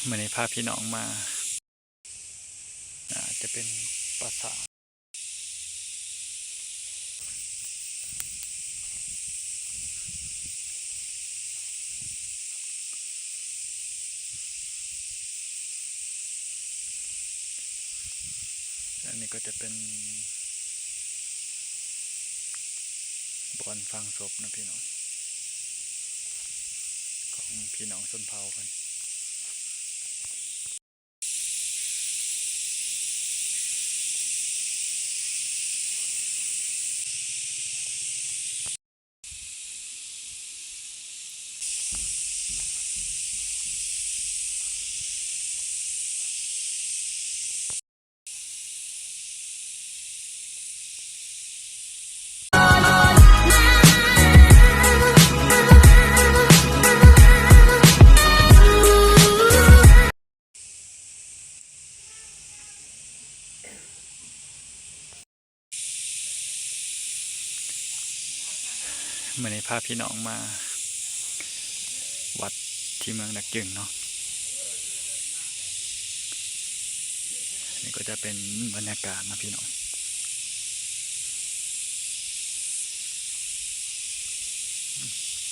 ມື້ນີ້ພາພີ່ນ້ອງມາ ໜ້າຈະເປັນປາສາດ. ອັນນີ້ກໍຈະເປັນບ່ອນຝັງສົບເນາະພີ່ນ້ອງ ຂອງພີ່ນ້ອງຊົນເຜົ່າເພິ່ນ. ມື້ນີ້ພາພີ່ນ້ອງມາວັດທີ່ເມືອງດາກຈຶງເນາະ. ນີ້ກໍຈະເປັນບັນຍາກາດເນາະພີ່ນ້ອງ.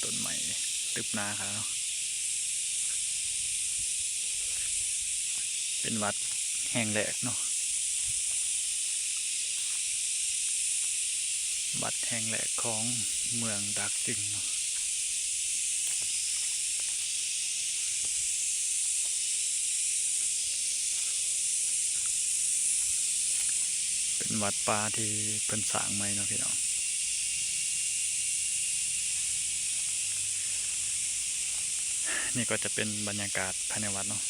ຕົ້ນໄມ້ຕຶບໜາຂະໜາດເນາະ. ເປັນວັດແຫ່ງແລກເນາະ ວັດແຫ່ງແລກຂອງເມືອງດາກຈຶງເນາະ. ເປັນວັດປ່າທີ່ເພິ່ນສ້າງໃໝ່ເນາະພີ່ນ້ອງ. ນີ້ກໍຈະເປັນບັນຍາກາດພາຍໃນວັດເນາະ.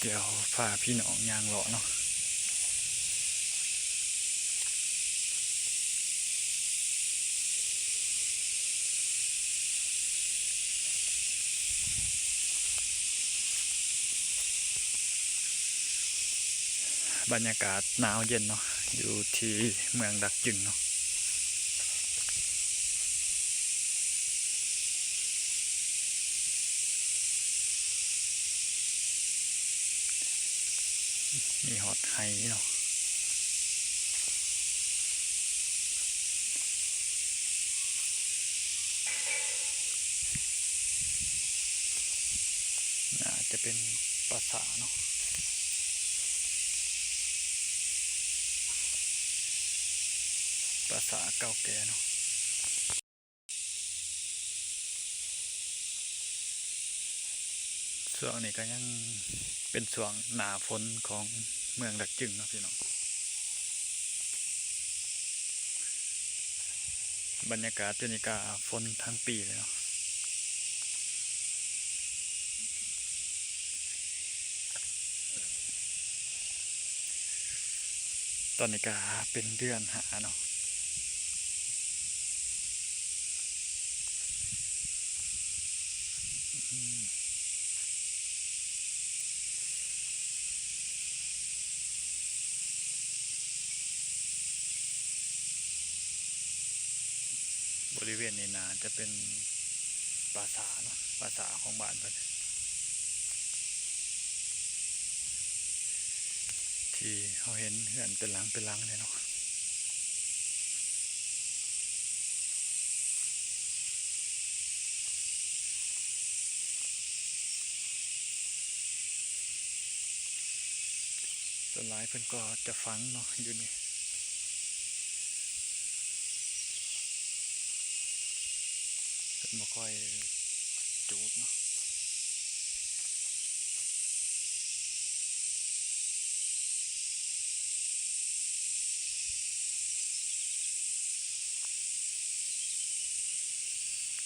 ດຽວພາພີ່ນ້ອງຍ່າງເລາະເນາະ. ບັນຍາກາດໜາວເຢັນເນາະ ຢູ່ທີ່ເມືອງດາກຈຶງເນາະ. ມີຮອດໄຮ່ເນາະ. ໜ້າຈະເປັນປາສາດເນາະ ປາສາດເກົ່າແກ່ເນາະ. ຊ່ວງນີ້ກໍຍັງເປັນຊ່ວງໜ້າຝົນຂອງເມືອງດາກຈຶງເນາະພີ່ນ້ອງ. ບັນຍາກາດຢູ່ນີ້ກະຝົນທັງປີເລີຍເນາະ. ຕອນນີ້ກະເປັນເດືອນຫ້າເນາະ. ບໍລິເວນນີ້ໜ້າຈະເປັນປາສາດເນາະ ປາສາດຂອງບ້ານເພິ່ນ ທີ່ເຮົາເຫັນເຮືອນເປັນຫຼັງເປັນຫຼັງເລີຍເນາະ. ສ່ວນຫຼາຍເພິ່ນກໍຈະຝັງເນາະຢູ່ນີ້ ເພິ່ນບໍ່ຄ່ອຍຈູດເນາະ.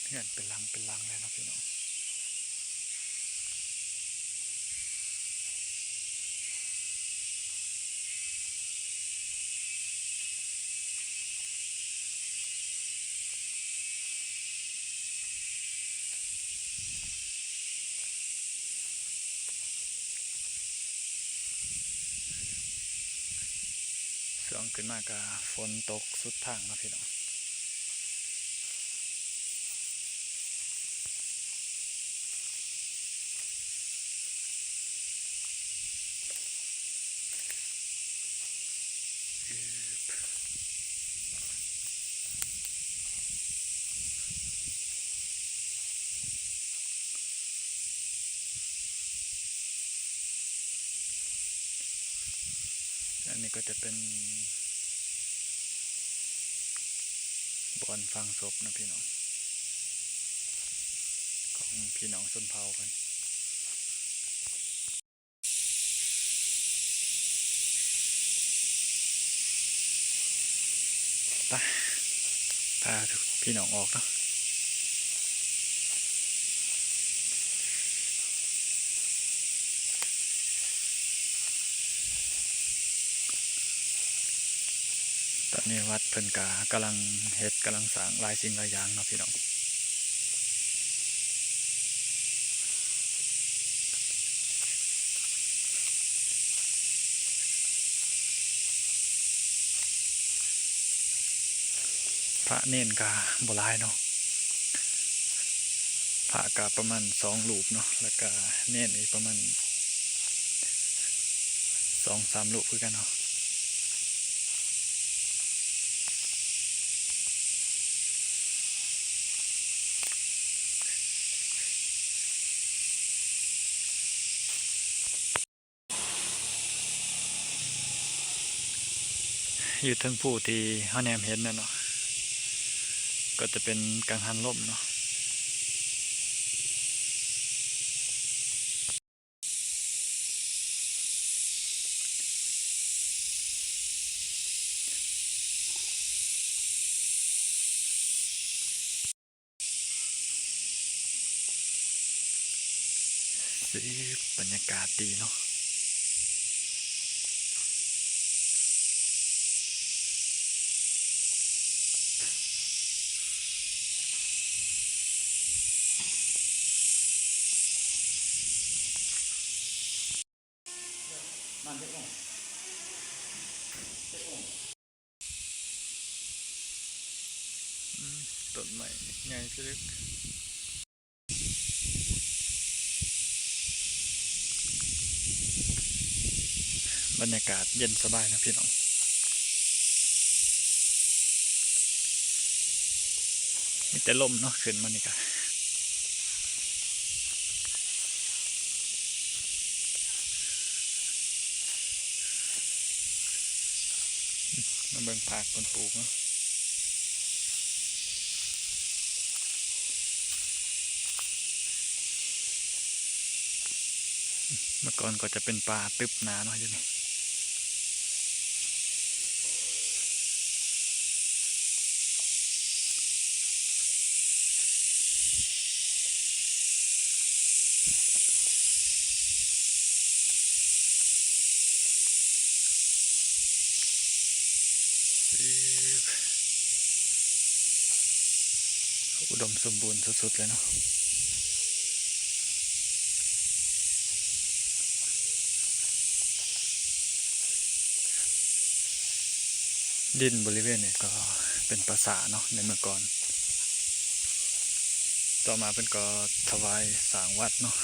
ເຮືອນເປັນຫຼັງເປັນຫຼັງເລີຍເນາະພີ່ນ້ອງ. ຊ່ວງຂຶ້ນມາກະຝົນຕົກສຸດທາງເນາະພີ່ນ້ອງ. ອັນນີ້ກໍຈະເປັນບ່ອນຝັງສົບເນາະພີ່ນ້ອງ ຂອງພີ່ນ້ອງຊົນເຜົ່າເພິ່ນ. ໄປ ພາພີ່ນ້ອງອອກເນາະ. ຕອນນີ້ວັດເພິ່ນກະກຳລັງເຮັດ ກຳລັງສ້າງຫຼາຍສິ່ງຫຼາຍຢ່າງເນາະພີ່ນ້ອງ. ພະເນນກະບໍ່ຫຼາຍເນາະ ພະກະປະມານສອງຮູບເນາະ ແລ້ວກະເນນອີກປະມານສອງສາມຮູບຄືກັນເນາະ. ຢູ່ເທິງພູທີ່ເຮົາແນມເຫັນນັ້ນເນາະ ກໍຈະເປັນກັງຫັນລົມເນາະ. ຊຶບ ບັນຍາກາດດີເນາະ. ອືມ ຕົ້ນໄມ້ໃຫຍ່ພິລຶກ. ບັນຍາກາດເຢັນສະບາຍເນາະພີ່ນ້ອງ ມີແຕ່ລົມເນາະ ຂຶ້ນມານີ້ກະ ມາເບິ່ງຜັກເພິ່ນປູກເນາະ. ເມື່ອກ່ອນກໍຈະເປັນປ່າຕຶບໜາເນາະຢູ່ນີ້. ອຸດົມສົມບູນສຸດໆເລີຍເນາະ. ດິນບໍລິເວນນີ້ກໍເປັນປ່າຊ້າເນາະ ໃນເມື່ອກ່ອນ. ຕໍ່ມາເພິ່ນກໍຖວາຍສ້າງວັດເນາະ.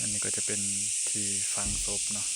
ອັນນີ້ກໍຈະເປັນທີ່ຝັງສົບເນາະ.